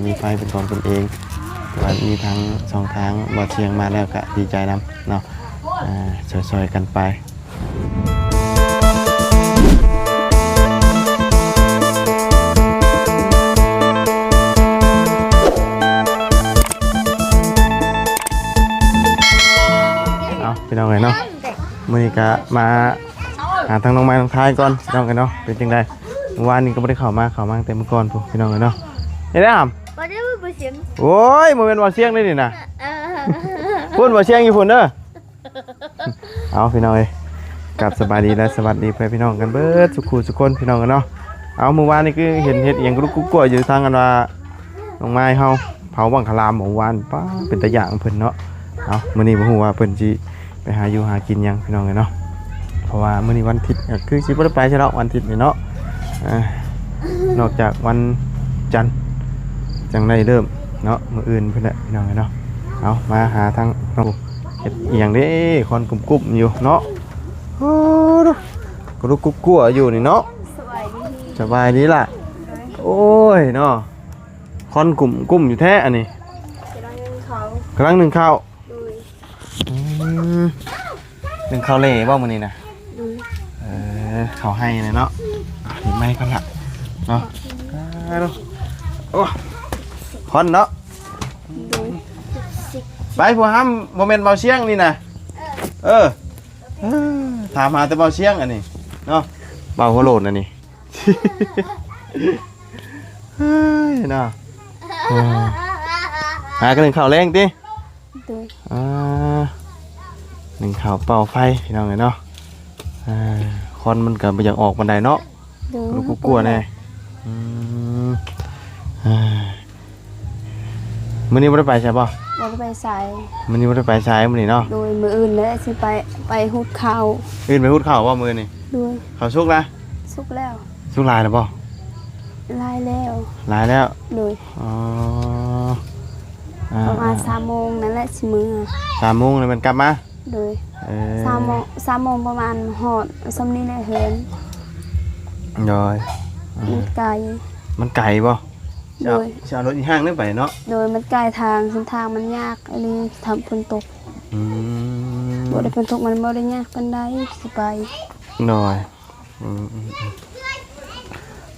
ມີໄຟເປັນຂອງຕົນເອງ ແຕ່ວ່າມີທັງສອງທາງ ບໍ່ສຽງມາແລ້ວກະດີໃຈນຳເນາະ ອ່າ ຊ່ອຍໆກັນໄປ. ເອົາ ພີ່ນ້ອງເອີຍເນາະ ມື້ນີ້ກະມາຫາທາງນ້ອງໄມ້ນ້ອງທາຍກ່ອນ ພີ່ນ້ອງເອີຍເນາະ ເປັນຈັ່ງໃດ? ມື້ວານນີ້ກໍບໍ່ໄດ້ເຂົ້າມາ ເຂົ້າມາຕັ້ງແຕ່ມື້ກ່ອນພຸ້ນ ພີ່ນ້ອງເອີຍເນາະ. ເຮັດໄດ້ຫຳ? ບໍ່ໄດ້ ບໍ່ສຽງ. ໂອ້ຍ ບໍ່ແມ່ນບໍ່ສຽງເດ້ນີ້ນະ. ເອີ ພຸ້ນ ບໍ່ສຽງຢູ່ພຸ້ນເດີ. ເອົາ ພີ່ນ້ອງເອີຍ ກັບສະບາຍດີ ແລະ ສະຫວັດດີພໍ່ແມ່ພີ່ນ້ອງກັນເບິດສູ່ຄູ່ສູ່ຄົນ ພີ່ນ້ອງເອີຍເນາະ. ເອົາ ມື້ວານນີ້ຄືເຫັນເຮັດອີ່ຫຍັງກະລຸກກຸກກົວຢູ່ທາງ ອັນວ່າ ນ້ອງໄມ້ເຮົາເຜົາບັ້ງຄະລາມ ເມື່ອວານ ປ້າ ເປັນຕາຢ້ານເພິ່ນເນາະ. ເອົາ ມື້ນີ້ບໍ່ຮູ້ວ່າເພິ່ນຊິໄປຫາຢູ່ຫາກິນຫຍັງ ພີ່ນ້ອງເອີຍເນາະ ເພາະວ່າມື້ນີ້ວັນທິດ ກະຄືຊິບໍ່ໄດ້ໄປໃສດອກ ວັນທິດນີ້ເນາະ. ອ່າ ນອກຈາກວັນຈັນຈັ່ງໄດ້ເລີ່ມເນາະ ມື້ອື່ນພຸ້ນແຫຼະ ພີ່ນ້ອງເອີຍເນາະ. ເອົາ ມາຫາທາງ ເຮັດອີ່ຫຍັງເດ້ ຄວັນກຸ້ມໆຢູ່ເນາະ. ໂອ້ ກະລຸກກຸກກົວຢູ່ນີ້ເນາະ. ສະບາຍດີ ສະບາຍດີລະ. ໂດຍ ໂອ້ຍເນາະ ຄວັນກຸ້ມໆຢູ່ແທ້ອັນນີ້. ກຳລັງໜຶ້ງເຂົ້າ ກຳລັງໜຶ້ງເຂົ້າ. ໂດຍ ອືມ ໜຶ້ງເຂົ້າເລບໍ່ມື້ນີ້ນະ? ໂດຍ ເອີ ເຂົ້າໄຮ່ແຫຼະເນາະ. ເອົາ ເຮັດໃໝ່ກ່ອນລະເນາະ. ໂອ້ ຄວັນເນາະ. ໂດຍ ໄປຜູ້ຫ້ຳ ບໍ່ແມ່ນເບົາຊຽງນີ້ນະ. ເອີ ເອີ ຖາມຫາແຕ່ເບົາຊຽງອັນນີ້ເນາະ ເບົາຫົວໂລ້ນອັນນີ້. ເຮີ້ຍເນາະ ເອີ ຫາກັນໜຶ້ງເຂົ້າແລງຕິ? ໂດຍ ອ່າ ໜຶ້ງເຂົ້າເປົ່າໄຟ ພີ່ນ້ອງເອີຍເນາະ. ອ່າ ຄວັນມັນກະບໍ່ຢາກອອກປານໃດເນາະ. ໂດຍ ກະລຸກກຸກກົວແດ່. ອືມ ອ່າ ມື້ນີ້ບໍ່ໄດ້ໄປໃສບໍ່? ບໍ່ໄດ້ໄປໃສ. ມື້ນີ້ບໍ່ໄດ້ໄປໃສມື້ນີ້ເນາະ. ໂດຍ ມື້ອື່ນແຫຼະຊິໄປ ໄປຫຸດເຂົ້າ. ອື່ນໄປຫຸດເຂົ້າບໍ່ມື້ນີ້? ໂດຍ ເຂົ້າສຸກລະ? ສຸກແລ້ວ. ສຸກຫຼາຍລະບໍ່? ຫຼາຍແລ້ວ ຫຼາຍແລ້ວ. ໂດຍ ອໍ ອ່າ ປະມານສາມໂມງນັ້ນແຫຼະຊິເມືອ. ສາມໂມງແລ້ວແມ່ນກັບມາ? ໂດຍ ເອີ ສາມໂມງ ສາມໂມງປະມານຮອດ ສ່ຳນີ້ແຫຼະເຮືອນ. ໂດຍ ມັນໄກ ມັນໄກບໍ່? ໂດຍ ຊິເອົາ ຊິເອົາລົດອີ່ຫ້າງໜຶ່ງໄປເນາະ. ໂດຍ ມັນໄກທາງ ເສັ້ນທາງມັນຍາກອີ່ຫຼີ ຖ້າຝົນຕົກ. ອືມ ບໍ່ໄດ້ຝົນຕົກມັນບໍ່ໄດ້ຍາກປານໃດ ຊິໄປ. ໂດຍ ອືມ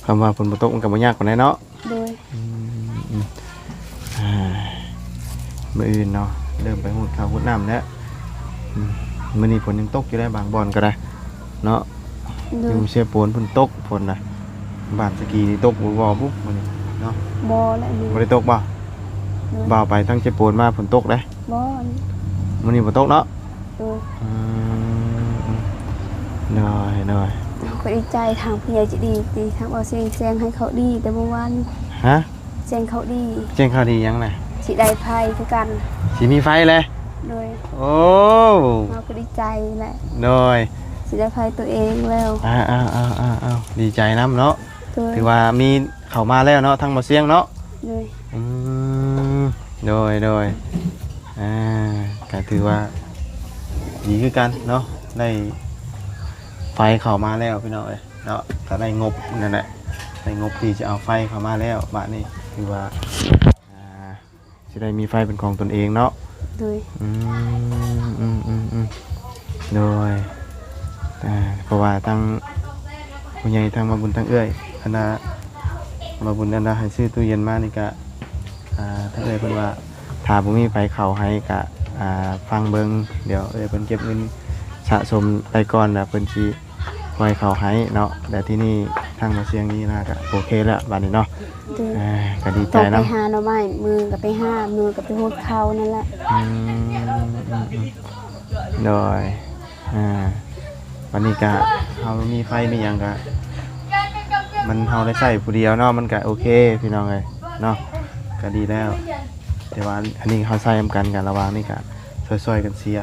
ຄຳວ່າຝົນບໍ່ຕົກມັນກະບໍ່ຍາກປານໃດເນາະ. ໂດຍ ອືມ ອ່າ ມື້ອື່ນເນາະ ເລີ່ມໄປຫຸດເຂົ້າຫຸດນ້ຳແລ້ວ. ອືມ ມື້ນີ້ຝົນຍັງຕົກຢູ່ໄດ໋ ບາງບ່ອນກະໄດ້ເນາະ. ໂດຍ ຢູ່ເຊໂປນພຸ້ນຕົກຝົນນະ. ບ້ານສະກີນີ້ຕົກບໍ່ບໍ່ບຸມື້ນີ້ເນາະ. ບໍ່ແຫຼະ ບໍ່ໄດ້ຕົກບໍ່? ໂດຍ ບ່າວໄປທາງເຊໂປນມາຝົນຕົກເດ້. ບໍ່ ມື້ນີ້ບໍ່ຕົກເນາະ. ໂດຍ ອືມ ໂດຍ ໂດຍ ເຮົາກະດີໃຈ ທາງຜູ້ໃຫຍ່ໃຈດີ ທີ່ທາງເບົາຊຽງແຈ້ງໃຫ້ຂ່າວດີແຕ່ມື້ວານ. ຮະ? ແຈ້ງຂ່າວດີ. ແຈ້ງຂ່າວດີຫຍັງນະ? ຊິໄດ້ໄຟຄືກັນ. ຊິມີໄຟແລ້ວ? ໂດຍ ໂອ້ ເຮົາກະດີໃຈແຫຼະ. ໂດຍ ຊິໄດ້ໄຟໂຕເອງແລ້ວ. ອ້າວ ດີໃຈນຳເນາະ. ໂດຍ ຖືວ່າມີເຂົ້າມາແລ້ວເນາະ ທາງເບົາຊຽງເນາະ. ໂດຍ ອືມ ໂດຍ ໂດຍ ອ່າ ກະຖືວ່າດີຄືກັນເນາະ ໄດ້ໄຟເຂົ້າມາແລ້ວ ພີ່ນ້ອງເອີຍເນາະ. ກະໄດ້ງົບນັ້ນແຫຼະ ໄດ້ງົບທີ່ຈະເອົາໄຟເຂົ້າມາແລ້ວ ບາດນີ້ຖືວ່າ ອ່າ ຊິໄດ້ມີໄຟເປັນຂອງຕົນເອງເນາະ. ໂດຍ ອືມ ໂດຍ ອ່າ ເພາະວ່າທາງຜູ້ໃຫຍ່ ທາງບ່າວບຸນ ທາງເອື້ອຍ ອັນນ່າ ບ່າວບຸນ ອັນນ່າ ໃຫ້ຊື້ຕູ້ເຢັນມານີ້ກະ ອ່າ ທາງເອື້ອຍເພິ່ນວ່າ ຖ້າບໍ່ມີໃຜເຂົ້າໃຫ້ກະ ອ່າ ຟັງເບິ່ງ ດຽວເອື້ອຍເພິ່ນເກັບເງິນສະສົມໄດ້ກ່ອນ ແລ້ວເພິ່ນຊິ ໄວ້ເຂົ້າໃຫ້ເນາະ. ແລ້ວທີນີ້ທາງໝໍຊຽງນີ້ນະ ກະໂອເຄແລ້ວບາດນີ້ເນາະ. ໂດຍ ເອີ ກະດີໃຈນຳ. ໄປຫາໜໍ່ໄມ້ ມື້ກະໄປຫາ ມື້ກະໄປຫຸດເຂົ້ານັ້ນແຫຼະ. ອືມ ໂດຍ ອ່າ ບາດນີ້ກະເຮົາມີໄຟມີຫຍັງກະ ມັນ ເຮົາໄດ້ໃຊ້ຜູ້ດຽວເນາະ ມັນກະໂອເຄ ພີ່ນ້ອງເອີຍເນາະ ກະດີແລ້ວ. ແຕ່ວ່າອັນນີ້ເຮົາໃຊ້ນຳກັນ ກະລະຫວ່າງນີ້ກະຊ່ອຍໆກັນເຊຍ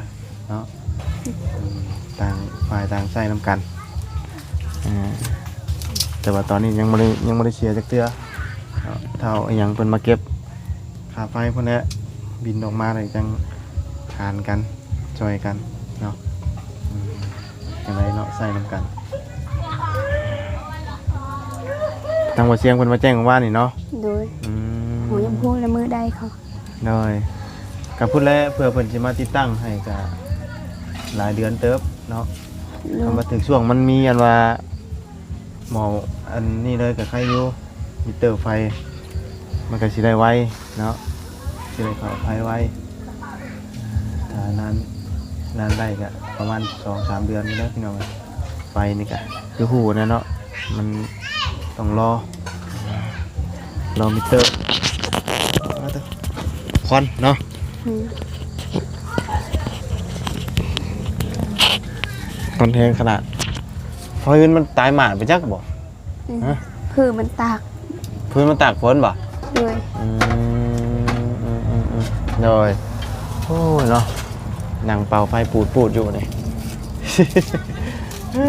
ເນາະ ອືມ ຕ່າງຝ່າຍຕ່າງໃຊ້ນຳກັນ. ອ່າ ແຕ່ວ່າຕອນນີ້ຍັງບໍ່ໄດ້ ຍັງບໍ່ໄດ້ເຊຍຈັກເທື່ອເນາະ. ຖ້າເອົາອີ່ຫຍັງເພິ່ນມາເກັບຄ່າໄຟພຸ້ນແຫຼະ ບິນອອກມາແລ້ວຈັ່ງຫານກັນ ຊ່ອຍກັນເນາະ. ອືມ ຈັ່ງໃດເນາະ ໃຊ້ນຳກັນ. ທາງໝໍຊຽງເພິ່ນມາແຈ້ງວານນີ້ເນາະ. ໂດຍ ອືມ ຍັງບໍ່ຮູ້ລະມື້ໃດເຂົາ ໂດຍ ກະພຸ້ນແຫຼະ ເພື່ອເພິ່ນຊິມາຕິດຕັ້ງໃຫ້ກະຫຼາຍເດືອນເຕີບເນາະ. ໂດຍ ຄັນວ່າຖືກຊ່ວງມັນມີອັນວ່າໝໍອັນນີ້ເລີຍກະໄຄຢູ່ ມິເຕີໄຟ ມັນກະຊິໄດ້ໄວເນາະ ຊິໄດ້ເຂົ້າໄຟໄວ. ຖ້ານານ ນານໄດ້ກະປະມານສອງສາມເດືອນນີ້ແຫຼະພີ່ນ້ອງເອີຍ. ໄຟນີ້ກະຄືຮູ້ແຫຼະເນາະ ມັນຕ້ອງລໍ ລໍມິເຕີ ຄວັນເນາະ. ອືມ ຄວັນແຮງຂະໜາດ ເພາະເຮືອນມັນຕາຍໝາດໄປຈັກບໍ່? ອືມ ຮະ? ພື້ນມັນຕາກ ພື້ນມັນຕາກຝົນບໍ່? ໂດຍ ອືມ ອືມ ອືມ ອືມ ໂດຍ. ໂອ້ຍເນາະ ນັ່ງເປົ່າໄຟປູດໆຢູ່ນີ້ ເອີ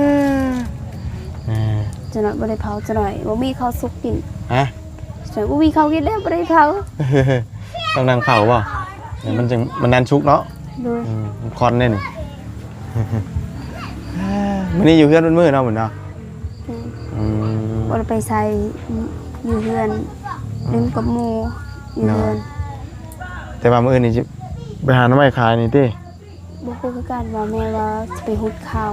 ຈັກໜ້ອຍບໍ່ໄດ້ເຜົາ ຈັກໜ້ອຍບໍ່ມີເຂົ້າສຸກກິນ. ຮະ? ຈັກໜ້ອຍບໍ່ມີເຂົ້າກິນແລ້ວ ບໍ່ໄດ້ເຜົາ ຕ້ອງນັ່ງເຜົາບໍ່? ອືມ ມັນຈຶ່ງ ມັນນັ້ນສຸກເນາະ. ໂດຍ ອືມ ມັນຄວັນເດ້ນີ້. ມື້ນີ້ຢູ່ເຮືອນເບິດມື້ເນາະ ມື້ນີ້ເນາະ. ອືມ ອືມ ບໍ່ໄດ້ໄປໃສ ຢູ່ເຮືອນ ອືມ ຫຼິ້ນກັບໝູ່ຢູ່ເຮືອນ. ໂດຍ ແຕ່ວ່າມື້ອື່ນນີ້ຊິໄປຫາໜໍ່ໄມ້ຂາຍນີ້ຕິ? ບໍ່ຮູ້ຄືກັນ ວ່າແມ່ວ່າຊິໄປຫຸດເຂົ້າ.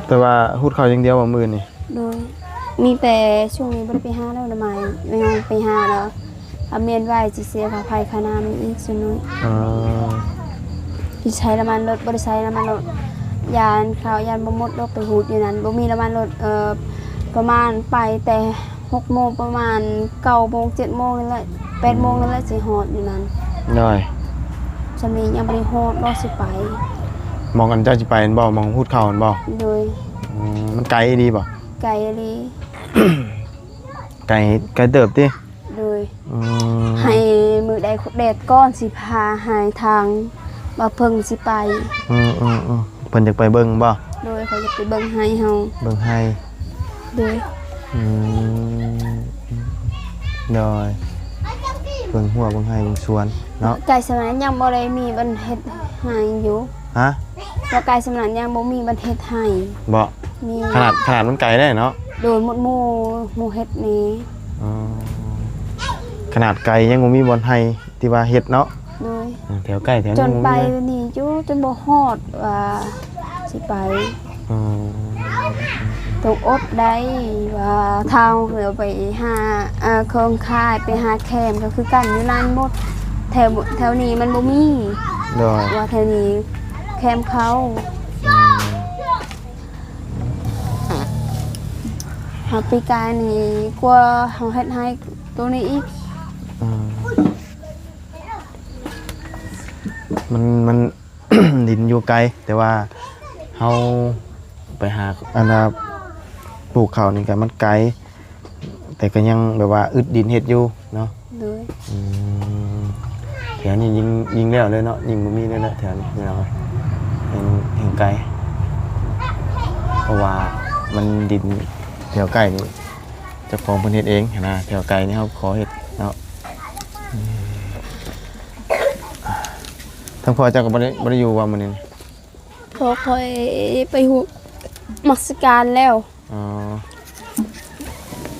ແຕ່ວ່າຫຸດເຂົ້າຢ່າງດຽວບໍ່ມື້ອື່ນນີ້? ໂດຍ ມີແຕ່ຊ່ວງນີ້ບໍ່ໄດ້ໄປຫາແລ້ວໜໍ່ໄມ້ ແມ່ໄປຫາແລ້ວ ອາ ແມ່ນວ່າຊິເສຍຄ່າໄຟຄ່ານ້ຳອີກສ່ວນໜຶ່ງ. ອໍ ຊິໃຊ້ນ້ຳມັນລົດ ບໍ່ໄດ້ໃຊ້ນ້ຳມັນລົດ ຢ້ານເຂົ້າ ຢ້ານບໍ່ໝົດດອກ ໄປຫຸດຢູ່ນັ້ນ ບໍ່ມີນ້ຳມັນລົດ. ເອີ ປະມານໄປແຕ່ຫົກໂມງ ປະມານເກົ້າໂມງ ເຈັດໂມງນີ້ແຫຼະ ແປດໂມງນີ້ແຫຼະ ອືມ ຊິຮອດຢູ່ນັ້ນ. ໂດຍ ຊ່ຳນີ້ຍັງບໍ່ໄດ້ຮອດດອກ ຊິໄປ. ໝ່ອງອັນເຈົ້າຊິໄປຫັ້ນບໍ່? ໝ່ອງຫຸດເຂົ້າຫັ້ນບໍ່? ໂດຍ ອືມ ມັນໄກອີ່ຫຼີບໍ່? ໄກອີ່ຫຼີ ໄກ ໄກເຕີບຕິ? ໂດຍ ອືມ ໃຫ້ມື້ໃດແດດກ່ອນ ຊິພາໃຫ້ທາງບ່າວເພິ່ງຊິໄປ. ອືມໆໆ ເພິ່ນຢາກໄປເບິ່ງບໍ່? ໂດຍ ເຂົາຢາກໄປເບິ່ງໄຮ່ເຮົາ ເບິ່ງໄຮ່. ໂດຍ ອືມ ໂດຍ ເບິ່ງຮົ້ວເບິ່ງໄຮ່ເບິ່ງສວນເນາະ. ໄກສ່ຳນັ້ນຍັງບໍ່ໄດ້ມີບ່ອນເຮັດໄຮ່ຢູ່. ຮະ? ວ່າໄກສ່ຳນັ້ນຍັງບໍ່ມີບ່ອນເຮັດໄຮ່. ບໍ່? ມີ ຂະໜາດ ຂະໜາດມັນໄກໄດ໋ເນາະ. ໂດຍ ໝົດໝູ່ ໝູ່ເຮັດນີ້. ອໍ ຂະໜາດໄກຍັງບໍ່ມີບ່ອນໄຮ່ທີ່ວ່າເຮັດເນາະ. ໂດຍ ອືມ ແຖວໃກ້ແຖວນີ້ ຈົນໄປນີ້ຢູ່ ຈົນບໍ່ຮອດວ່າຊິໄປ. ອໍ ຕ້ອງອົດໄດ້ ວ່າທາງເຮົາໄປຫາ ເອີ ເຄື່ອງຂາຍ ໄປຫາແຄມ ກໍຄືກັນຢູ່ນັ້ນໝົດ. ແຖວ ແຖວນີ້ມັນບໍ່ມີ. ໂດຍ ວ່າແຖວນີ້ແຄມເຂົ້າ. ອືມ ເຮົາປີກາຍນີ້ກວ່າເຮົາເຮັດໄຮ່ໂຕນີ້ອີກ. ອືມ ມັນ ມັນ ດິນຢູ່ໄກ ແຕ່ວ່າເຮົາໄປຫາ ອັນນ່າ ປູກເຂົ້ານີ້ກໍມັນໄກ ແຕ່ກໍຍັງແບບວ່າອຶດດິນເຮັດຢູ່ເນາະ. ໂດຍ ອືມ ແຖວນີ້ຍິ່ງ ຍິ່ງແລ້ວເລີຍເນາະ ຍິ່ງບໍ່ມີເລີຍແຫຼະແຖວນີ້ພີ່ນ້ອງເອີຍ ແຮ່ງ ແຮ່ງໄກ ເພາະວ່າມັນດິນແຖວໃກ້ນີ້ ເຈົ້າຂອງເພິ່ນເຮັດເອງຫັ້ນນະ ແຖວໄກນີ້ເຮົາຂໍເຮັດເນາະ. ອືມ ທາງພໍ່ເຈົ້າກໍບໍ່ໄດ້ ບໍ່ໄດ້ຢູ່ວ່າມື້ນີ້? ພໍ່ຂ້ອຍໄປຮ່ວມນະມັດສະການແລ້ວ. ອໍ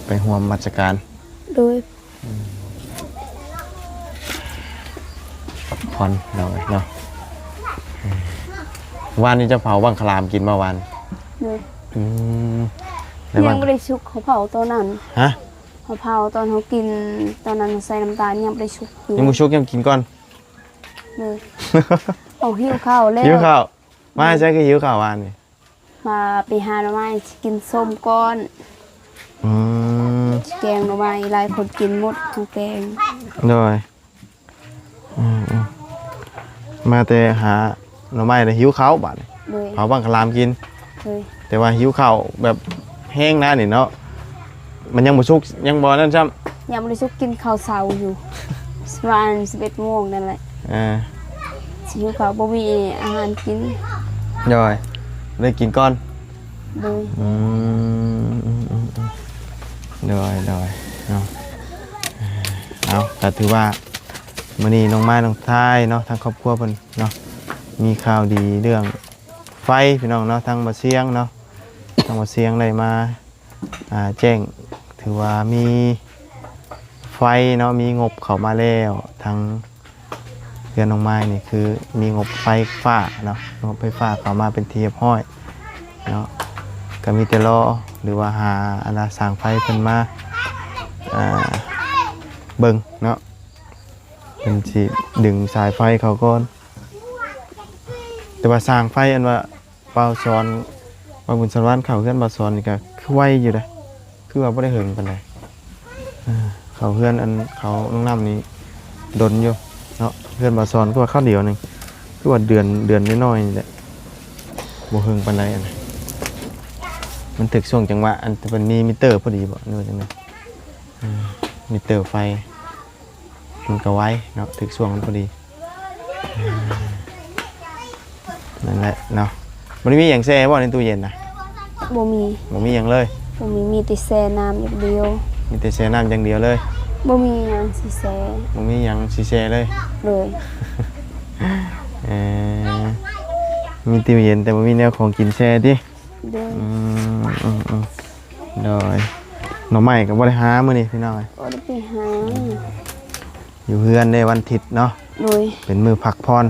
ໄປຮ່ວມນະມັດສະການ. ໂດຍ ອືມ ພັກຜ່ອນເນາະ ເນາະ. ອືມ ວານນີ້ເຈົ້າເຜົາບັ້ງຄະລາມກິນບໍ່ວານ? ໂດຍ ອືມ ແລ້ວ ຍັງບໍ່ໄດ້ສຸກ ເຂົາເຜົາຕອນນັ້ນ. ຮະ? ເຂົາເຜົາຕອນເຮົາກິນ ຕອນນັ້ນໃສ່ນ້ຳຕານ ຍັງບໍ່ໄດ້ສຸກຢູ່. ຍັງບໍ່ສຸກ ຍັງກິນກ່ອນ. ໂດຍ ເຮົາຫິວເຂົ້າແລ້ວ ຫິວເຂົ້າ. ມາໃສຄືຫິວເຂົ້າວານນີ້? ມາໄປຫາໜໍ່ໄມ້ ຊິກິນສົ້ມກ່ອນ. ອືມ ຊິແກງໜໍ່ໄມ້ ຫຼາຍຄົນກິນໝົດ ເຮົາແກງ. ໂດຍ ອືມໆ ມາແຕ່ຫາໜໍ່ໄມ້ແລ້ວຫິວເຂົ້າບາດນີ້. ໂດຍ ເຜົາບັ້ງຄະລາມກິນ. ໂດຍ ແຕ່ວ່າຫິວເຂົ້າແບບແຮງນະນີ້ເນາະ. ມັນຍັງບໍ່ສຸກ ຍັງບໍ່ນັ້ນຊ້ຳ. ຍັງບໍ່ໄດ້ສຸກ ກິນເຂົ້າເຊົ້າຢູ່ ປະມານສິບເອັດໂມງນັ້ນແຫຼະ. ເອີ ຊິຫິວເຂົ້າ ບໍ່ມີອາຫານກິນ. ໂດຍ ໄດ້ກິນກ່ອນ. ໂດຍ ອືມ ໂດຍ ໂດຍ ເນາະ. ເອົາ ກໍຖືວ່າມື້ນີ້ນ້ອງມາ ນ້ອງທາຍເນາະ ທາງຄອບຄົວເພິ່ນເນາະ ມີຂ່າວດີເລື່ອງໄຟ ພີ່ນ້ອງເນາະ. ທາງບ່າວຊຽງເນາະ ທາງບ່າວຊຽງໄດ້ມາ ອ່າ ແຈ້ງ ຖືວ່າມີໄຟ ໄຟເນາະ ມີງົບເຂົ້າມາແລ້ວ ທາງເຮືອນນ້ອງມາຍນີ້ຄືມີງົບໄຟຟ້າເນາະ ງົບໄຟຟ້າເຂົ້າມາເປັນທີ່ຮຽບຮ້ອຍເນາະ ກໍມີແຕ່ລໍ ຫຼືວ່າຫາອັນນ່າຊ່າງໄຟເພິ່ນມາ ອ່າ ເບິ່ງເນາະ ເພິ່ນຊິດຶງສາຍໄຟເຂົ້າກ່ອນ ແຕ່ວ່າຊ່າງໄຟອັນວ່າ ບ່າວສອນ ບ່າວບຸນສະຫວັນເຂົ້າເຮືອນບ່າວສອນນີ້ກໍຄືໄວຢູ່ເດ້ ຄືວ່າບໍ່ໄດ້ເຫິງປານໃດ ເອີ ເຂົ້າເຮືອນອັນເຂົານ້ອງນ້ຳນີ້ດົນຢູ່ເນາະ ເຮືອນບ່າວສອນຄືວ່າຄາວດຽວໜຶ່ງ ຄືວ່າເດືອນ ເດືອນນ້ອຍໆນີ້ແຫຼະ ບໍ່ເຫິງປານໃດ ອັນມັນຖືກຊ່ວງຈັງຫວະ ອັນທີ່ເພິ່ນມີມິເຕີພໍດີບໍ ຫຼືວ່າຈັ່ງໃດ ເອີ ມິເຕີໄຟ ມັນກໍໄວເນາະ ຖືກຊ່ວງມັນພໍດີ ນັ້ນແຫຼະເນາະ ບໍ່ໄດ້ມີຫຍັງແຊ່ບໍ່ໃນຕູ້ເຢັນນະ? ບໍ່ມີ ບໍ່ມີຫຍັງເລີຍ ບໍ່ມີ ມີແຕ່ແຊ່ນ້ຳຢ່າງດຽວ ມີແຕ່ແຊ່ນ້ຳຢ່າງດຽວເລີຍ ບໍ່ມີຫຍັງຊິແຊ່ ບໍ່ມີຫຍັງຊິແຊ່ເລີຍ ໂດຍ ເອີ ມີຕູ້ເຢັນແຕ່ບໍ່ມີແນວຂອງກິນແຊ່ຕິ? ໂດຍ ອືມ ອືມ ອືມ ໂດຍ ໜໍ່ໄມ້ກໍບໍ່ໄດ້ຫາມື້ນີ້ພີ່ນ້ອງເອີຍ ບໍ່ໄດ້ໄປຫາ ຢູ່ເຮືອນເດ້ ວັນທິດເນາະ ໂດຍ ເປັນມື້ພັກຜ່ອນ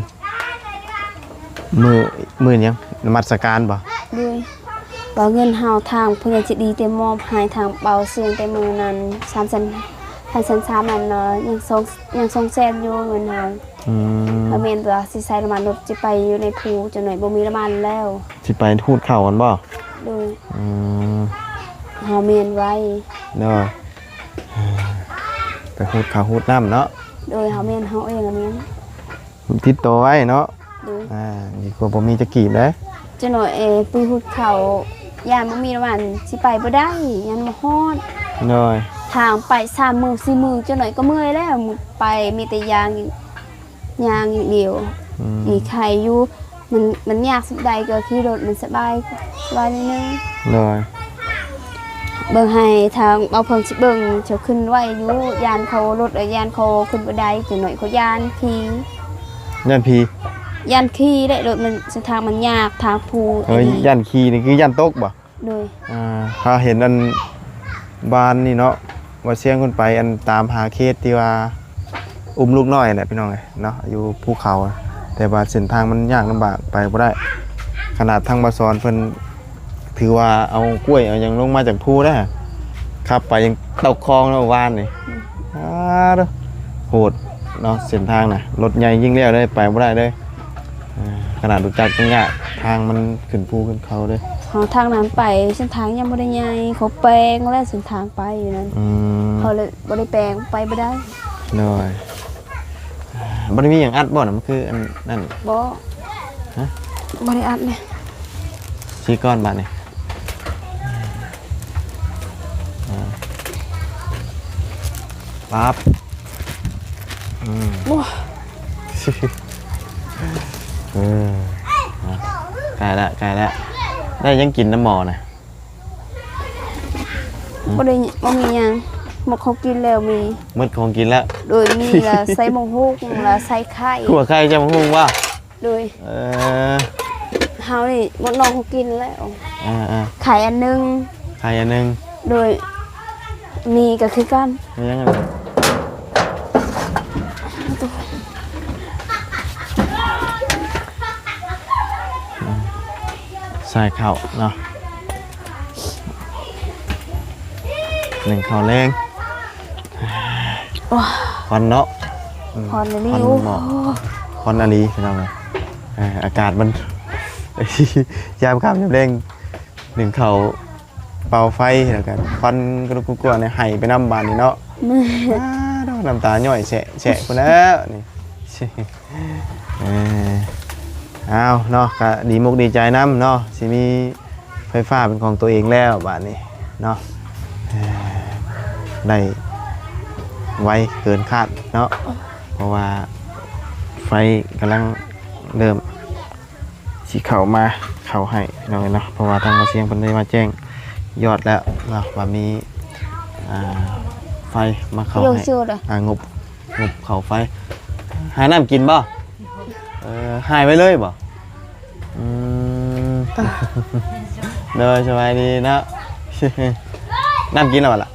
ມື້ ມື້ຫຍັງ ນະມັດສະການບໍ? ໂດຍ ວ່າເງິນເຮົາທາງຜູ້ໃຫຍ່ໃຈດີໄດ້ມອບໃຫ້ທາງເບົາຊຽງແຕ່ມື້ນັ້ນ ສາມແສນ ສາມແສນສາມນັ້ນເນາະ ຍັງສອງ ຍັງສອງແສນຢູ່ເງິນເຮົາ ອືມ ເຮົາແມ່ນວ່າຊິໃຊ້ນ້ຳມັນລົດ ຊິໄປຢູ່ໃນພູ ຈັກໜ້ອຍບໍ່ມີນ້ຳມັນແລ້ວ ຊິໄປຮູດເຂົ້າຫັ້ນບໍ? ໂດຍ ອືມ ເຮົາແມ່ນໄວ ໂດຍ ໄປຮູດເຂົ້າຮູດນ້ຳເນາະ ໂດຍ ເຮົາແມ່ນ ເຮົາເອງແມ່ນ ຕິດຕໍ່ໄວ້ເນາະ ໂດຍ ອ່າ ດີກວ່າບໍ່ມີຈັກກີບເດ້ ຈັກໜ້ອຍ ເອີ ໄປຮູດເຂົ້າ ຢ້ານບໍ່ມີນ້ຳມັນ ຊິໄປບໍ່ໄດ້ ຢ້ານບໍ່ຮອດ ໂດຍ ທາງໄປສາມມື້ສີ່ມື້ ຈັກໜ້ອຍກໍເມື່ອຍແລ້ວ ໄປມີແຕ່ຍ່າງ ຍ່າງຢ່າງດຽວ ອືມ ມີໄຂ້ຢູ່ ມັນ ມັນຍາກສ່ຳໃດກໍຂີ່ລົດມັນສະບາຍ ສະບາຍໜ້ອຍໜຶ່ງ ໂດຍ ເບິ່ງໃຫ້ທາງເບົາເພິ່ນຊິເບິ່ງ ເຈົ້າຂຶ້ນໄວຢູ່ ຢ້ານເຂົາລົດ ຢ້ານເຂົາຂຶ້ນບໍ່ໄດ້ ຈັກໜ້ອຍເຂົາຢ້ານຜີ ຢ້ານຜີ ຢ້ານຂີ່ແຫຼະ ລົດມັນ ເສັ້ນທາງມັນຍາກ ທາງພູ ເອີ ຢ້ານຂີ່ນີ້ຄືຢ້ານຕົກບໍ? ໂດຍ ອ່າ ເຮົາເຫັນອັນ ບ້ານນີ້ເນາະ ວ່າຊຽງເພິ່ນໄປອັນຕາມຫາເຂດທີ່ວ່າ ອຸ້ມລູກນ້ອຍແຫຼະພີ່ນ້ອງເອີຍເນາະ ຢູ່ພູເຂົາ ແຕ່ວ່າເສັ້ນທາງມັນຍາກລຳບາກ ໄປບໍ່ໄດ້ ຂະໜາດທາງບ່າວສອນເພິ່ນ ຖືວ່າເອົາກ້ວຍເອົາຫຍັງລົງມາຈາກພູໄດ໋ ຂັບໄປຍັງຕົກຄອງເນາະ ວານນີ້ ອືມ ອາ ໂຫດເນາະ ເສັ້ນທາງນະ ລົດໃຫຍ່ຍິ່ງແລ້ວເລີຍ ໄປບໍ່ໄດ້ເລີຍ ອ່າ ຂະໜາດລົດຈັກຍັງຍາກ ທາງມັນຂຶ້ນພູຂຶ້ນເຂົາເດ້ ເຮົາທາງນັ້ນໄປ ເສັ້ນທາງຍັງບໍ່ໄດ້ໃຫຍ່ ເຂົາແປງແລ້ວເສັ້ນທາງໄປຢູ່ນັ້ນ ອືມ ເຂົາເລີຍບໍ່ໄດ້ແປງ ໄປບໍ່ໄດ້ ໂດຍ ບໍ່ໄດ້ມີຫຍັງອັດບໍ່ນະ ມັນຄືອັນນັ້ນ ບໍ່ ຮະ ບໍ່ໄດ້ອັດເລີຍ ຊີ້ກ່ອນບາດນີ້ ອ່າ ປັບ ອືມ ໂອ້ ເອີ ອ່ະ ໃກ້ລະ ໃກ້ລະ ໄດ້ຫຍັງກິນນຳໝໍນະ? ບໍ່ໄດ້ ບໍ່ມີຫຍັງ ໝົດຂອງກິນແລ້ວ ມີ ໝົດຂອງກິນແລ້ວ ໂດຍ ມີລະໃສ່ໝາກຫຸ່ງ ລະໃສ່ໄຂ່ ຂົ້ວໄຂ່ໃສ່ໝາກຫຸ່ງບໍ່? ໂດຍ ເອີ ເຮົານີ້ໝົດໜອງກິນແລ້ວ ອ່າໆ ໄຂ່ອັນໜຶ່ງ ໄຂ່ອັນໜຶ່ງ ໂດຍ ມີກໍຄືກັນ ມີຫຍັງອັນ ໃສ່ເຂົ້າເນາະ ໜຶ້ງເຂົ້າແລງ ໂອ້ຍ ຮ້ອນເນາະ ອືມ ຮ້ອນອີ່ຫຼີ ຮ້ອນ ໂອ້ ຮ້ອນອີ່ຫຼີພີ່ນ້ອງເອີຍ ເອີ ອາກາດມັນ ຍາມຄ່ຳຍາມແລງ ໜຶ້ງເຂົ້າ ເປົ່າໄຟ ແລ້ວກໍຄວັນກະລຸກກຸກກົວນີ້ ໄຫ້ໄປນຳບາດນີ້ເນາະ ແມ່ນ ອ້າ ນ້ຳຕາຍ້ອຍແຊະໆພຸ້ນແລ້ວນີ້. ເອີ ອ້າວເນາະ ກະດີມົກດີໃຈນຳເນາະ ຊິມີໄຟຟ້າເປັນຂອງຕົວເອງແລ້ວບາດນີ້ເນາະ ເອີ ໄດ້ໄວເກີນຄາດເນາະ ເພາະວ່າໄຟກຳລັງເລີ່ມຊິເຂົ້າມາ ເຂົ້າໃຫ້ພີ່ນ້ອງເອີຍເນາະ ເພາະວ່າທາງບ່າວຊຽງເພິ່ນໄດ້ມາແຈ້ງຍອດແລ້ວເນາະ ວ່າມີ ອ່າ ໄຟມາເຂົ້າໃຫ້ ອ່າ ງົບ ງົບເຂົ້າໄຟ ຫານ້ຳກິນບໍ່? ເອີ ຫາຍໄວ້ເລີຍບໍ່? ອືມ ໂດຍ ສະບາຍດີເນາະ ນ້ຳກິນແລ້ວບໍ່ລະ?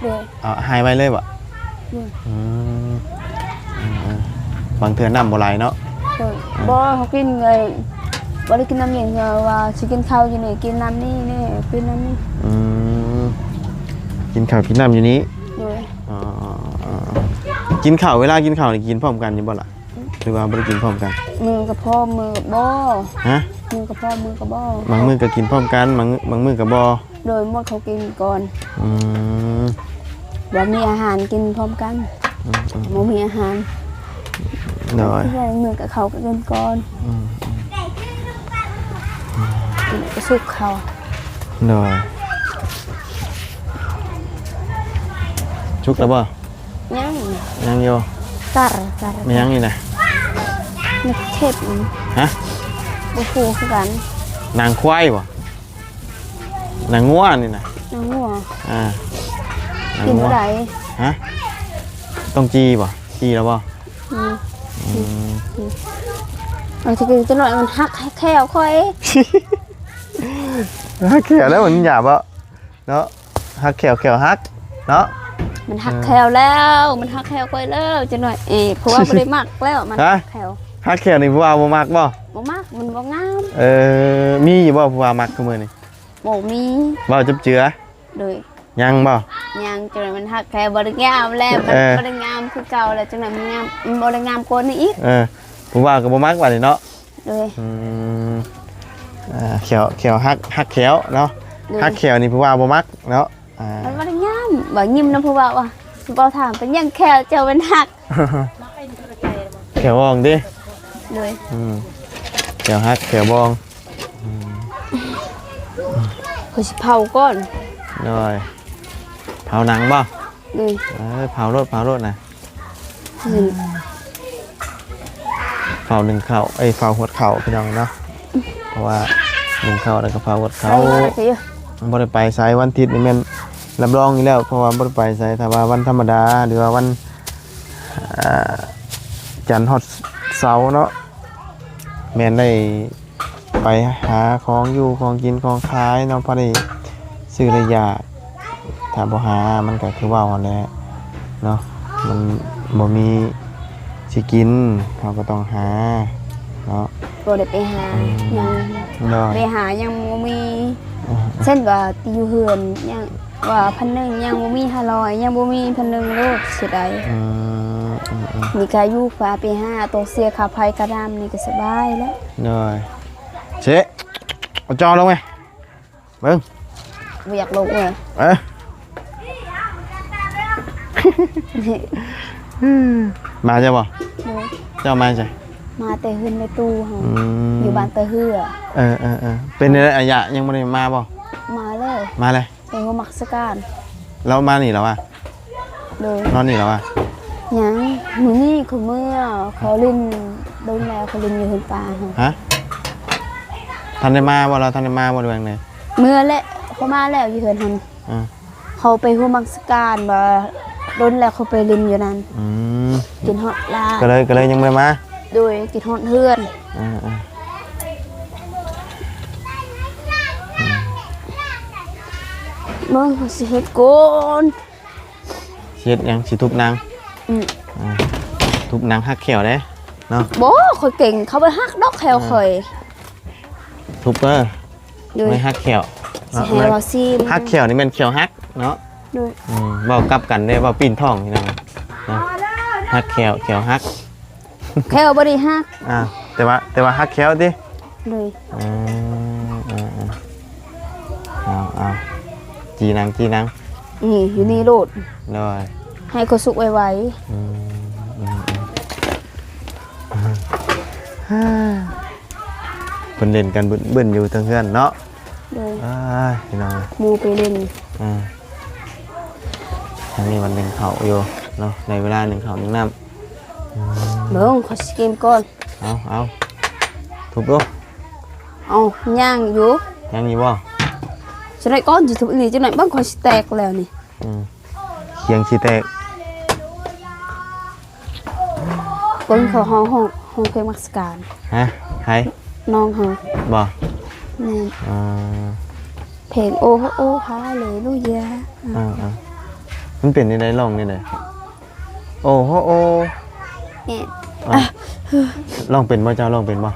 ໂດຍ ເອົາ ຫາຍໄວ້ເລີຍບໍ່? ອືມ ເອີໆ ບາງເທື່ອນ້ຳບໍ່ຫຼາຍເນາະ. ໂດຍ ອ່າ ບໍ່ ເຮົາກິນເລີຍ ບໍ່ໄດ້ກິນນ້ຳເຢັນ ເພາະວ່າຊິກິນເຂົ້າຢູ່ນີ້ ກິນນ້ຳນີ້ແນ່ ກິນນ້ຳນີ້. ອືມ ກິນເຂົ້າກິນນ້ຳຢູ່ນີ້. ໂດຍ ອໍ ກິນເຂົ້າ ເວລາກິນເຂົ້ານີ້ກິນພ້ອມກັນຢູ່ບໍ່ລະ? ອືມ ຫຼືວ່າບໍ່ໄດ້ກິນພ້ອມກັນ? ມື້ກໍພ້ອມ ມື້ກໍບໍ່. ຮະ? ມື້ກໍພ້ອມ ມື້ກໍບໍ່. ບາງມື້ກໍກິນພ້ອມກັນ ບາງ ບາງມື້ກໍບໍ່. ໂດຍ ໝົດເຂົາກິນກ່ອນ. ອືມ ວ່າມີອາຫານກິນພ້ອມກັນ. ອືມໆ ບໍ່ມີອາຫານ. ໂດຍ ມື້ກໍເຂົາກໍກິນກ່ອນ. ອືມໆ ກິນກໍສຸກເຂົາ. ໂດຍ ສຸກແລ້ວບໍ່? ຍັງ ຍັງຢູ່. ກັນ ກັນ ແມ່ນຫຍັງນີ້ນະ? ມັນເຜັດ. ຮະ? ບໍ່ຮູ້ຄືກັນ. ໜັງຄວາຍບໍ່? ໜັງງົວນີ້ນະ? ໜັງງົວ. ອ່າ ໜັງງົວ. ກິນບໍ່ໄດ້. ຮະ? ຕ້ອງຈີ່ບໍ່? ຈີ່ແລ້ວບໍ່? ອືມ ອືມ ອືມ ເອົາ ຈະກິນຈັກໜ້ອຍ ມັນຫັກແຂ້ວຂ້ອຍ. ຫັກແຂ້ວແລ້ວ ມັນຫຍາບບໍ່? ເນາະ ຫັກແຂ້ວ ແຂ້ວຫັກເນາະ. ມັນຫັກແຂ້ວແລ້ວ ມັນຫັກແຂ້ວຂ້ອຍແລ້ວ ຈັກໜ້ອຍ ເອີ ເພາະວ່າບໍ່ໄດ້ມັກແລ້ວ ມັນຫັກແຂ້ວ. ຫັກແຂ້ວນີ້ຜູ້ບ່າວບໍ່ມັກບໍ່? ບໍ່ມັກ ມັນບໍ່ງາມ. ເອີ ມີຢູ່ບໍ່ຜູ້ບ່າວມັກຄືມື້ນີ້? ບໍ່ມີ. ເວົ້າຈັບເຈືອ. ໂດຍ ຍັງບໍ່? ຍັງ ຈົນມັນຫັກແຂ້ວ ບໍ່ໄດ້ງາມແລ້ວ ມັນ ເອີ ບໍ່ໄດ້ງາມຄືເກົ່າແລ້ວ ຈັ່ງໃດມັນງາມ ມັນບໍ່ໄດ້ງາມກວ່ານີ້ອີກ. ເອີ ຜູ້ບ່າວກໍບໍ່ມັກບາດນີ້ເນາະ. ໂດຍ ອືມ ອ່າ ແຂ້ວ ແຂ້ວຫັກ ຫັກແຂ້ວເນາະ. ໂດຍ ຫັກແຂ້ວນີ້ຜູ້ບ່າວບໍ່ມັກເນາະ. ອ່າ ມັນບໍ່ໄດ້ງາມ ວ່າຍິ້ມນຳຜູ້ບ່າວວ່າ ຜູ້ບ່າວຖາມ ເປັນຫຍັງແຂ້ວເຈົ້າມັນຫັກ? ແຂ້ວບ່ອງຕິ? ໂດຍ ອືມ ແຂ້ວຫັກແຂ້ວບ່ອງ. ອືມ ຂ້ອຍຊິເຜົາກ່ອນ. ໂດຍ ເຜົາໜັງບໍ່? ໂດຍ ເອີ ເຜົາໂລດ ເຜົາໂລດນະ. ອືມ ເຝົ້າໜຶ້ງເຂົ້າ ເອີຍ ເຝົ້າຫວດເຂົ້າພີ່ນ້ອງເນາະ ເພາະວ່າໜຶ້ງເຂົ້າແລ້ວກໍເຝົ້າຫວດເຂົ້າ. ບໍ່ໄດ້ໄປໃສ ວັນທິດນີ້ແມ່ນຮັບຮອງຢູ່ແລ້ວ ເພາະວ່າບໍ່ໄດ້ໄປໃສ. ຖ້າວ່າວັນທຳມະດາ ຫຼືວ່າວັນ ອ່າ ຈັນຮອດເສົາເນາະ ແມ່ນໄດ້ ໄປຫາຂອງຢູ່ຂອງກິນຂອງຂາຍເນາະ ພໍໄດ້ຊື້ໄດ້ຢາກ. ຖ້າບໍ່ຫາມັນກໍຄືເວົ້າຫັ້ນແຫຼະເນາະ ມັນບໍ່ມີຊິກິນ ເຮົາກໍຕ້ອງຫາເນາະ. ບໍ່ໄດ້ໄປຫາ ອືມ ຍັງ ໂດຍ ໄປຫາຍັງບໍ່ມີ. ອືມ ເຊັ່ນວ່າຢູ່ເຮືອນຍັງ ວ່າພັນໜຶ່ງ ຍັງບໍ່ມີຫ້າຮ້ອຍ ຍັງບໍ່ມີພັນໜຶ່ງໂລດ ເສຍດາຍ. ອືມ ອືມໆ ນີ້ກະຢູ່ພາໄປຫາ ຕ້ອງເສຍຄ່າໄຟຄ່ານ້ຳ ນີ້ກະສະບາຍແລ້ວ. ໂດຍ ເຊ ເອົາຈໍລົງໄປເບິ່ງ ບໍ່ຢາກລົງເລີຍ. ເອີ ມາເຈົ້າບໍ່? ໂດຍ ເຈົ້າມາໃສ? ມາແຕ່ເຮືອນແມ່ຕູ້ເຮົາ. ອືມ ຢູ່ບ້ານຕາເຮືອ. ເອີໆໆ ເປັນໄດ໋ ອາຍະ ຍັງບໍ່ໄດ້ມາບໍ່? ມາແລ້ວ ມາແລ້ວ. ໄປຫົວໝາກສະການ ລາວມານີ້ແລ້ວຫວາ? ໂດຍ ນອນນີ້ແລ້ວຫວາ? ຍັງ ມື້ນີ້ເຂົາເມືອ ເຂົາຫຼິ້ນດົນແລ້ວ ເຂົາຫຼິ້ນຢູ່ເຮືອນປ້າຫັ້ນ. ຮະ? ທັນໄດ້ມາບໍ່? ລາວທັນໄດ້ມາບໍ່ ຫຼືວ່າຈັ່ງໃດ? ເມືອແລ້ວ ເຂົາມາແລ້ວຢູ່ເຮືອນຫັ້ນ. ອ່າ ເຂົາໄປຫົວໝາກສະການ ວ່າດົນແລ້ວເຂົາໄປຫຼິ້ນຢູ່ນັ້ນ. ອືມ ກິນຮອດລາ ກໍເລີຍ ກໍເລີຍຍັງບໍ່ໄດ້ມາ. ໂດຍ ກິນຮອດເຮືອນ. ອ່າໆ ອືມ ເບິ່ງ ຂ້ອຍຊິເຮັດກ່ອນ. ຊິເຮັດຫຍັງ? ຊິທຸບໜັງ? ອືມ ອ່າ ທຸບໜັງຫັກແຂ້ວເດ້ເນາະ. ບໍ່ ຂ້ອຍເກັ່ງ ເຂົາບໍ່ຫັກດອກແຂ້ວຂ້ອຍ. ທຸບເດີ ໂດຍ ໄວ້ຫັກແຂ້ວເນາະ. ຊິໃຫ້ວ່າຊີມ ຫັກແຂ້ວນີ້ແມ່ນແຂ້ວຫັກເນາະ. ໂດຍ ອືມ ເວົ້າກັບກັນເດ້ ເວົ້າປີ້ນທ້ອງພີ່ນ້ອງເນາະ. ຫັກແຂ້ວ ແຂ້ວຫັກ ແຂ້ວບໍ່ໄດ້ຫັກ. ອ່າ ແຕ່ວ່າ ແຕ່ວ່າຫັກແຂ້ວຕິ? ໂດຍ ເອີ ເອີ ເອີ ເອົາ ເອົາ ຈີ່ໜັງ ຈີ່ໜັງ ນີ້ ຢູ່ນີ້ໂລດ. ໂດຍ ໃຫ້ເຂົາສຸກໄວໆ. ອືມ ອືມ ອືມ ເພິ່ນຫຼິ້ນກັນບຶ້ນໆຢູ່ເທິງເຮືອນເນາະ. ໂດຍ ອ້າຍ ພີ່ນ້ອງ ໝູ່ໄປຫຼິ້ນ. ອ່າ ທາງນີ້ມັນໜຶ້ງເຂົ້າຢູ່ເນາະ ໃນເວລາໜຶ້ງເຂົ້າໜຶ້ງນ້ຳ. ອືມ ເບິ່ງ ຂ້ອຍຊິກິນກ່ອນ. ເອົາ ເອົາ ທຸບດູ. ເອົາ ຍ່າງຢູ່ ຍັງຢູ່ບໍ່? ຈັກໜ້ອຍກ່ອນ ຊິທຸບອີ່ຫຼີ ຈັກໜ້ອຍ ເບິ່ງ ຂ້ອຍຊິແຕກແລ້ວນີ້. ອືມ ຄຽງຊິແຕກ. ເບິ່ງເຂົາຮ້ອງ ຮ້ອງ ຮ້ອງເພງມັກສະການ. ຮະ? ໃຜ? ນ້ອງເຮົາ. ບໍ່? ແມ່ນ. ອ່າ ເພງໂອໂຮໂອຮາເລລູຢາ. ອ່າໆ ມັນເປັນແນວໃດ? ຮ້ອງແນວໃດ? ໂອ້ໂຫໂອ້ ແມ່ນ ອ່າ ຮ້ອງເປັນບໍ່? ເຈົ້າຮ້ອງເປັນບໍ່?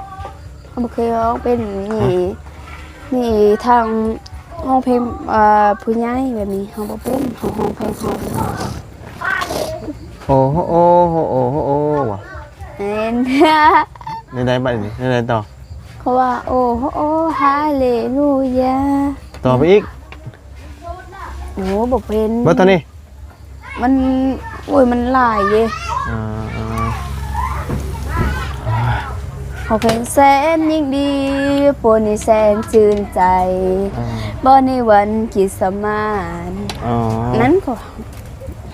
ເຮົາບໍ່ເຄີຍຮ້ອງເປັນ. ມີ ຮະ? ມີທາງຮ້ອງເພງ ເອີ ຜູ້ໃຫຍ່ແບບນີ້ ເຮົາບໍ່ເປັນ. ເຮົາຮ້ອງເພງເຮົາ ໂອ້ໂຫໂອ້ໂຫໂອ້ໂຫໂອ້ ບໍ່? ແມ່ນ. ແນວໃດບັດນີ້? ແນວໃດຕໍ່? ເຂົາວ່າ ໂອ້ໂຫໂອ້ ຮາເລລູຢາ ຕໍ່ໄປອີກ. ໂອ້ ບໍ່ເປັນ. ເບິດເທົ່ານີ້? ມັນ ໂອ້ຍ ມັນຫຼາຍເດ້. ອ່າ ອ່າ ເຮົາເພງແສນຍິ່ງດີ ປົວນີ້ແສນຊື່ນໃຈ ອ່າ ບໍ່ໃນວັນຄຣິດສະມາດ. ອໍ ນັ້ນກໍ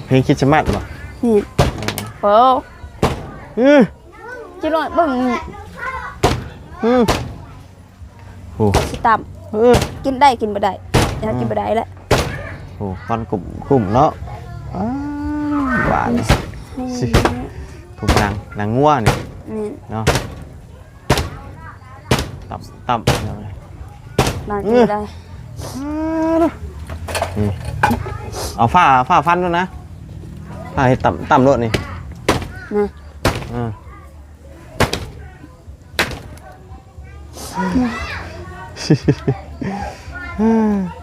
ເພງຄຣິດສະມາດບໍ່? ນີ້ ອໍ ໂອ້ ອື ຈິລອຍເບິ່ງ. ອື ໂອ້ ຊິຕຳ ເອີ ກິນໄດ້ກິນບໍ່ໄດ້ ຢາກກິນ ອືມ ບໍ່ໄດ້ແຫຼະ. ໂອ້ ຄວັນກຸ້ມໆເນາະ. ອ້າ ຫວານ ອືມ ຊິ ທຸກນາງ ນາງງົວນີ້ ແມ່ນ ເນາະ. ຕຳ ຕຳ ນາງກິນໄດ້. ນີ້ ເອົາຝາ ຝາຟັນໂລດນະ ຝາເຮັດຕຳ ຕຳໂລດນີ້ ນະ ເອີ.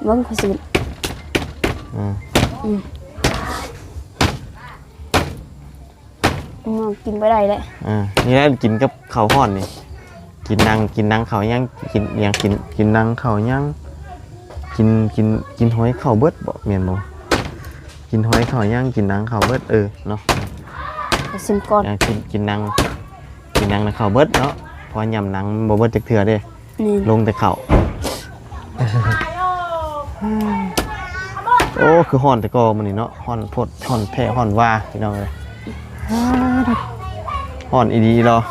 ເບິ່ງຂ້ອຍຊິ ອືມ ອືມ ກິນບໍ່ໄດ້ແຫຼະ. ອ່າ ນີ້ແຫຼະ ກິນກັບເຂົ້າຮ້ອນນີ້ ກິນນັ່ງ ກິນນັ່ງເຂົ້າຍັງ ກິນຫຍັງ ກິນ ກິນນັ່ງເຂົ້າຍັງ ກິນ ກິນ ກິນຫອຍເຂົ້າເບິດບໍ່ ແມ່ນບໍ່? ກິນຫອຍເຂົ້າຍັງ ກິນນັ່ງເຂົ້າເບິດ ເອີ ເນາະ. ຊິມກ່ອນ ກິນ ກິນນັ່ງ ກິນນັ່ງນະເຂົ້າເບິດເນາະ ເພາະວ່າຍຳນັ່ງມັນບໍ່ເບິດຈັກເທື່ອເດ້. ນີ້ ລົງແຕ່ເຂົ້າ. ໂອ້ ຄືຮ້ອນແຕ່ກໍມື້ນີ້ເນາະ ຮ້ອນໂພດ ຮ້ອນແທ້ ຮ້ອນວ່າ ພີ່ນ້ອງເອີຍ. ຮ້ອນອີ່ຫຼີເນາະ.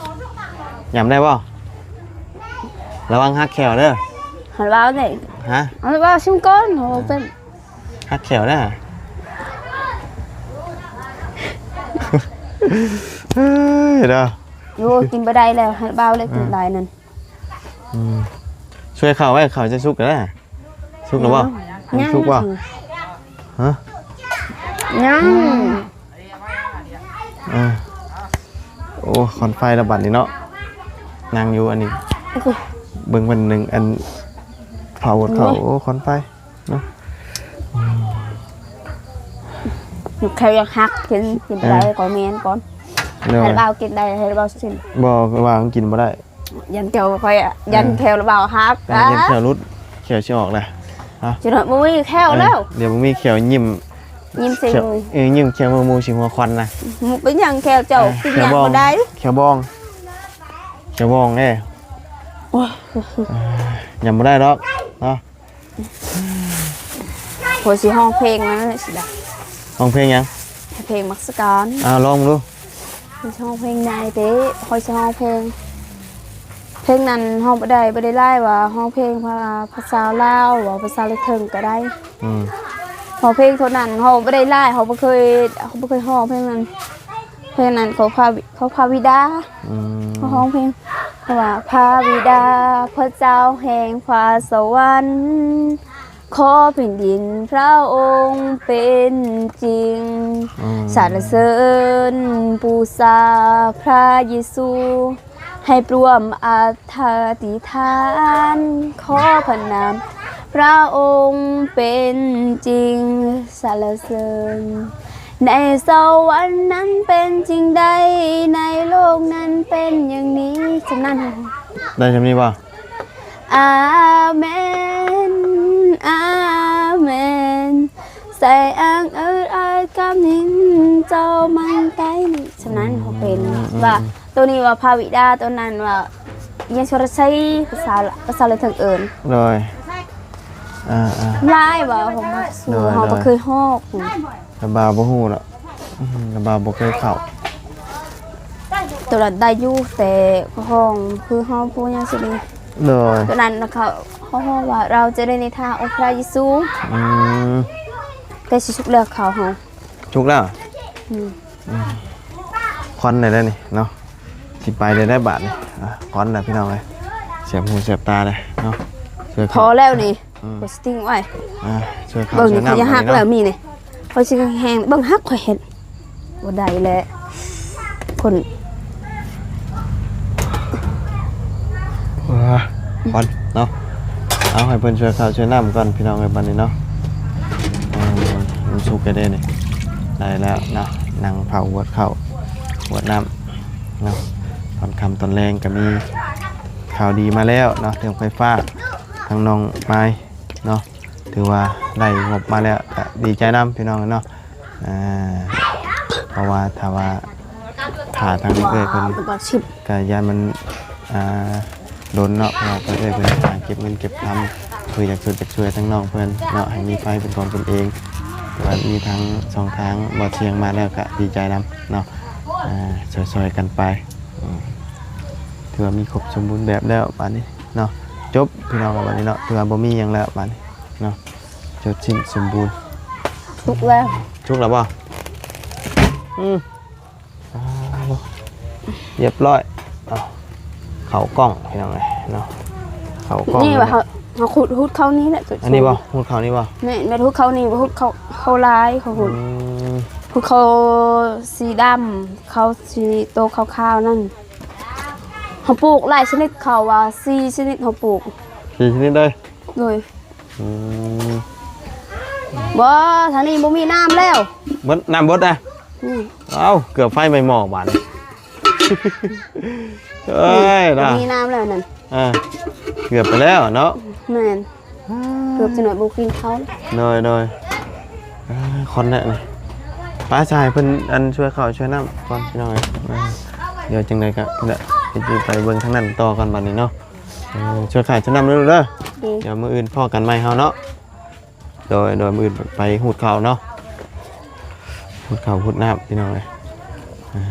ຍຳໄດ້ບໍ່? ລະວັງຫັກແຂ້ວເດີ. ຫັ້ນເວົ້າໄດ້ ຮະ? ເອົາເວົ້າຊຸມກ່ອນ ໂອ້ ເປັນ ຫັກແຂ້ວນະ. ເອີ ເດີ ໂອ້ ກິນບໍ່ໄດ້ແລ້ວ ໃຫ້ເບົາແລ້ວ ອືມ ກິນຫຼາຍນັ້ນ. ອືມ ຊ່ວຍເຂົ້າໄວ້ ເຂົ້າຈະສຸກແລ້ວ ສຸກແລ້ວບໍ່? ຍັງ ຍັງ ຍັງ ສຸກບໍ່? ຮະ? ຍັງ ອືມ ອ່າ ໂອ້ ຄວັນໄຟລະບັດນີ້ເນາະ ນັ່ງຢູ່ອັນນີ້ ໂອ້ໂຫ ເບິ່ງເພິ່ນໜຶ້ງອັນເຜົາເຂົ້າ ໂອ້ຍ ໂອ້ ຄວັນໄຟເນາະ. ອືມ ແຂ້ວຢາກຫັກ ກິນ ກິນບໍ່ໄດ້ ເອີ ກໍແມ່ນກ່ອນ ໂດຍ ໃຫ້ລາວກິນໄດ້ ໃຫ້ລາວຊິມ ບໍ່ ວ່າກິນບໍ່ໄດ້. ຢ້ານແຂ້ວຂ້ອຍ ຢ້ານແຂ້ວລະບ່າວຫັກ ຢ້ານແຂ້ວຫຼຸດ ແຂ້ວຊິອອກແລ້ວ ຮະ ຊິໜ້ອຍບໍ່ມີແຂ້ວແລ້ວ ເອີ ດຽວບໍ່ມີແຂ້ວຍິ້ມ ຍິ້ມໃສ່ໝູ່ ເອີ ຍິ້ມໃສ່ໝູ່ຊິຫົວຄວັນນະ ເປັນຫຍັງແຂ້ວເຈົ້າ ເອີ ກິນຫຍັງບໍ່ໄດ້ ແຂ້ວບອງ ແຂ້ວບອງເດ້ ໂອ້ຍ ເອີ ຍຳບໍ່ໄດ້ດອກເນາະ. ຂ້ອຍຊິຮ້ອງເພງນັ້ນແຫຼະຊິດາ ຮ້ອງເພງຫຍັງ? ເພງມັກສະການ ອ່າ ລອງເບິ່ງດູ. ຂ້ອຍຊິຮ້ອງເພງໃດເຕະ ຂ້ອຍຊິຮ້ອງເພງ ເພງນັ້ນຮ້ອງບໍ່ໄດ້ ບໍ່ໄດ້ຫຼາຍ ວ່າຮ້ອງເພງພາ ພາສາລາວ ເວົ້າພາສາລູກເທິງກໍໄດ້ ອືມ ຮ້ອງເພງເທົ່ານັ້ນ ເຮົາບໍ່ໄດ້ຫຼາຍ ເຮົາບໍ່ເຄີຍ ເຮົາບໍ່ເຄີຍຮ້ອງເພງນັ້ນ ເພງນັ້ນຂອງພະ ຂອງພະບິດາ ອືມ ເຮົາຮ້ອງເພງ ເພາະວ່າ ພະບິດາ ພະເຈົ້າແຫ່ງຟ້າສະຫວັນ ຂໍແຜ່ນດິນພະອົງເປັນຈິງ ອືມ ສັນລະເສີນບູຊາພະເຢຊູ ໃຫ້ລວມອະທິຖານ ຂໍພະນາມພະອົງເປັນຈິງ ສັນລະເສີນ ໃນສະຫວັນນັ້ນເປັນຈິງໄດ້ ໃນໂລກນັ້ນເປັນຢ່າງນີ້ ສ່ຳນັ້ນ ໄດ້ສ່ຳນີ້ບໍ່? ອາເມນ ອາເມນ ໃສ່ອ້າງເອີ້ນອ້າຍກຳນິນເຈົ້າມັນໄຕນີ້ ສຳນັ້ນເຮົາເປັນ ອືມ ວ່າ ອືມ ໂຕນີ້ວ່າພະບິດາ ໂຕນັ້ນວ່າຍາໂຊລະໄຊ ພາສາ ພາສາລາວເຖິງເອີ້ນ ໂດຍ ອ່າໆ ຫຼາຍວ່າເຮົາມັກສູ້ ໂດຍ ເຮົາບໍ່ເຄີຍຮອກ ໂດຍ ລະບ່າວບໍ່ຮູ້ດອກ ອືມ ລະບ່າວບໍ່ເຄີຍເຂົ້າ. ໂຕນັ້ນໄດ້ຢູ່ ແຕ່ຮ້ອງຄືຮ້ອງຜູ້ຫຍັງຊິນີ້ ໂດຍ ໂຕນັ້ນເຂົາ ເຂົາຮ້ອງວ່າ ເຮົາຈະໄດ້ນິທາອົງພະເຢຊູ ອືມ ໃກ້ຊິສຸກແລ້ວເຂົ້າເຮົາ ສຸກແລ້ວ ອືມ ອືມ ຄວັນໄດ້ແລ້ວນີ້ເນາະ ຊິໄປໄດ້ ໄດ້ບາດນີ້ ອ່າ ຄວັນແລ້ວພີ່ນ້ອງເອີຍ ແສບຫູແສບຕາເດ້ເນາະ ຊ່ວຍ ພໍແລ້ວນີ້ ອືມ ຂ້ອຍຊິຕິງໄວ້ ອ່າ ຊ່ວຍເຂົ້າ ເບິ່ງ ຊ່ວຍນ້ຳ ຂ້ອຍຢາກຫັກ ອັນນີ້ເນາະ ແລ້ວມີນີ້ ຂ້ອຍຊິແຮງ ເບິ່ງຫັກຂ້ອຍເຮັດ ບໍ່ໄດ້ແຫຼະ ຄົນ ເອີ ກ່ອນເນາະ ເອົາໃຫ້ເພິ່ນຊ່ວຍເຂົ້າຊ່ວຍນ້ຳກ່ອນ ພີ່ນ້ອງເອີຍ ບັດນີ້ເນາະ. ເອີ ມັນສຸກແລ້ວເດ້ນີ້ ໄດ້ແລ້ວເນາະ ນັ່ງເຝົ້າຫວດເຂົ້າຫວດນ້ຳເນາະ. ຕອນຄ່ຳຕອນແລງກໍມີຂ່າວດີມາແລ້ວເນາະ ເລື່ອງໄຟຟ້າ ທາງນ້ອງມາຍເນາະ ຖືວ່າໄດ້ງົບມາແລ້ວ ກໍດີໃຈນຳ ພີ່ນ້ອງເນາະ. ອ່າ ເພາະວ່າຖ້າວ່າຖ້າທາງເອື້ອຍເພິ່ນ ກໍຢ້ານມັນ ອ່າ ດົນເນາະ ເພາະວ່າເອື້ອຍເພິ່ນຫາເກັບເງິນເກັບຄຳ ເພື່ອຢາກຊ່ວຍ ຢາກຊ່ວຍທາງນ້ອງເພິ່ນເນາະ ໃຫ້ມີໄຟເປັນຂອງຕົນເອງ. ແຕ່ວ່າມີທັງສອງທາງ ບໍ່ສ່ຽງມາແລ້ວກໍດີໃຈນຳເນາະ ອ່າ ຊ່ອຍໆກັນໄປ. ອືມ ຖືວ່າມີຄົບສົມບູນແບບແລ້ວບາດນີ້ເນາະ ຈົບ ພີ່ນ້ອງ ບາດນີ້ເນາະ ຖືວ່າບໍ່ມີຫຍັງແລ້ວບາດນີ້ເນາະ ຈົບສິ້ນສົມບູນ. ສຸກແລ້ວ ສຸກແລ້ວບໍ່? ອືມ ອ້າວ ຮຽບຮ້ອຍ ເອົາ ເຂົ້າກ່ອງ ພີ່ນ້ອງເອີຍເນາະ ເຂົ້າກ່ອງ ນີ້ວ່າເຮົາ ເຮົາຂຸດ ຂຸດເຂົ້ານີ້ແຫຼະ ອັນນີ້ບໍ່? ຂຸດເຂົ້ານີ້ບໍ່? ແມ່ນ ແມ່ນ ຂຸດເຂົ້ານີ້ ບໍ່ຂຸດເຂົ້າ ເຂົ້າລາຍ ເຂົ້າ ອືມ ຂຸດເຂົ້າສີດຳ ເຂົ້າສີໂຕຂາວໆນັ້ນ. ເຮົາປູກຫຼາຍຊະນິດ ເຂົາວ່າສີ່ຊະນິດເຮົາປູກ ສີ່ຊະນິດເລີຍ? ໂດຍ. ອືມ ບໍ່ ທາງນີ້ບໍ່ມີນ້ຳແລ້ວ ເບິດ ນ້ຳເບິດນະ. ອືມ ເອົ້າ ເກືອບໄຟໄໝ້ໝໍ້ບາດນີ້ ເອີຍ ບໍ່ມີນ້ຳແລ້ວນັ້ນ ອ່າ ເກືອບໄປແລ້ວເນາະ. ແມ່ນ ເກືອບຈະໜ້ອຍບໍ່ກິນເຂົ້າ. ໂດຍ ໂດຍ ເອີ ຄອນແຫຼະນີ້ ໄປ ໃຫ້ເພິ່ນ ອັນ ຊ່ວຍເຂົ້າຊ່ວຍນ້ຳກ່ອນ ພີ່ນ້ອງເອີຍ. ເອີ ດຽວຈັ່ງໃດກໍ ເອີ ຊິໄປເບິ່ງທາງນັ້ນຕໍ່ກ່ອນບາດນີ້ເນາະ. ເອີ ຊ່ວຍເຂົ້າຊ່ວຍນ້ຳເດີລູກເດີ ໂດຍ ດຽວມື້ອື່ນພໍ້ກັນໃໝ່ເຮົາເນາະ. ໂດຍ ໂດຍ ມື້ອື່ນໄປຫູດເຂົ້າເນາະ ຫູດເຂົ້າຫູດນ້ຳ ພີ່ນ້ອງເອີຍ. ອ່າ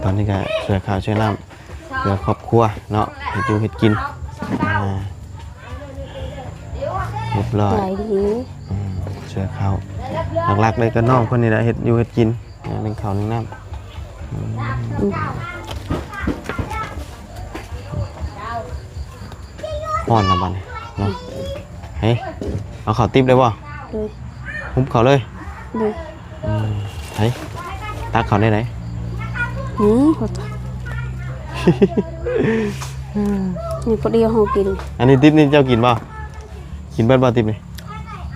ຕອນນີ້ກໍຊ່ວຍເຂົ້າຊ່ວຍນ້ຳ ເພື່ອຄອບຄົວເນາະ ເຮັດຢູ່ເຮັດກິນ ອ່າ ຮຽບຮ້ອຍ ຫຼາຍດີ. ອືມ ຊ່ວຍເຂົ້າ ຫຼັກໆເລີຍກໍນ້ອງເພິ່ນນີ້ແຫຼະ ເຮັດຢູ່ເຮັດກິນ ໜຶ້ງເຂົ້າໜຶ້ງນ້ຳ. ອືມ ອືມ ຮ້ອນລະບັດນີ້ເນາະ. ເຮີ້ຍ ເອົາເຂົ້າຕິບໄດ້ບໍ່? ໂດຍ ຫຸບເຂົ້າເລີຍ. ໂດຍ. ອືມ ໃຜຕັກເຂົ້າແນວໃດ? ນີ້ ນີ້ພໍດີເຮົາກິນ. ອັນນີ້ຕິບນີ້ເຈົ້າກິນບໍ່? ກິນເບິດບໍ່ຕິບນີ້?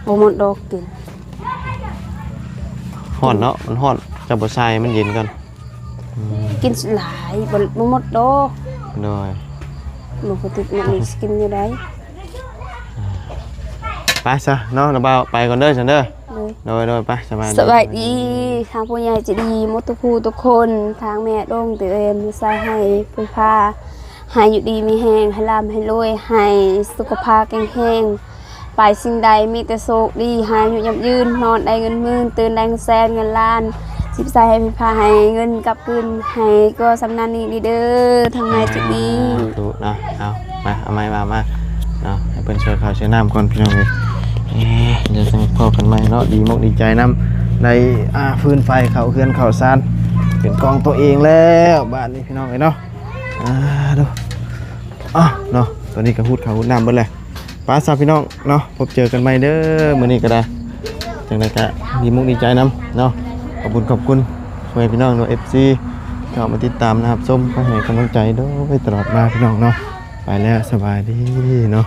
ບໍ່ໝົດດອກກິນ. ຮ້ອນເນາະ ມັນຮ້ອນ ເຈົ້າບໍ່ໃສ່ໃຫ້ມັນເຢັນກ່ອນ. ອືມ ກິນຫຼາຍ ບໍ່ ບໍ່ໝົດດອກ. ໂດຍ. ບໍ່ ບໍ່ຕິດ ມັນຊິກິນຢູ່ໃດ. ໄປຊະເນາະ ນ້າບ່າວ ໄປກ່ອນເດີຊັ້ນເດີ. ໂດຍ ໂດຍ ໂດຍ ໄປ ສະບາຍດີ ສະບາຍດີ ທາງຜູ້ໃຫຍ່ໃຈດີໝົດທຸກຜູ້ທຸກຄົນ ທາງແມ່ດົງເຕີເອັມ ສາຍໃຫ້ໄຟຟ້າ ໃຫ້ຢູ່ດີມີແຮງ ໃຫ້ລ່ຳໃຫ້ລວຍ ໃຫ້ສຸຂະພາບແຂງແຮງ ໄປສິ່ງໃດມີແຕ່ໂຊກດີ ໃຫ້ອາຍຸຍືນ ນອນໄດ້ເງິນໝື່ນ ຕື່ນໄດ້ເງິນແສນເງິນລ້ານ ສິບໃສ່ໃຫ້ໄຟຟ້າ ໃຫ້ເງິນກັບຄືນ ໃຫ້ກວ່າສ່ຳນັ້ນອີກເດີ ທາງໃນຈຸດນີ້. ສາທຸເນາະ. ເອົາ ມາ ເອົາໄມ້ມາ ມາເນາະ ໃຫ້ເພິ່ນຊ່ວຍເຂົ້າຊ່ວຍນ້ຳກ່ອນ ພີ່ນ້ອງເອີຍ. ເອີ ດຽວຈັ່ງພໍ້ກັນໃໝ່ເນາະ ດີມົກດີໃຈນຳ ໄດ້ ອ່າ ຟືນໄຟເຂົ້າເຮືອນເຂົ້າຊານ ເປັນຂອງຕົວເອງແລ້ວບາດນີ້ ພີ່ນ້ອງເອີຍເນາະ. ອ່າ ດູ ເອົາເນາະ ຕອນນີ້ກໍຫູດເຂົ້າຫູດນ້ຳເບິດແລ້ວ. ໄປຊະ ພີ່ນ້ອງເນາະ ພົບເຈີກັນໃໝ່ເດີ ມື້ນີ້ກໍໄດ້. ຈັ່ງໃດກໍດີມຸກດີໃຈນຳເນາະ ຂອບຄຸນ ຂອບຄຸນພໍ່ແມ່ພີ່ນ້ອງເນາະ ເອັຟຊີ ເຂົ້າມາຕິດຕາມ ນະຮັບຊົມ ຄອຍໃຫ້ກຳລັງໃຈໂດຍຕະຫຼອດມາ ພີ່ນ້ອງເນາະ. ໄປແລ້ວ ສະບາຍດີເນາະ.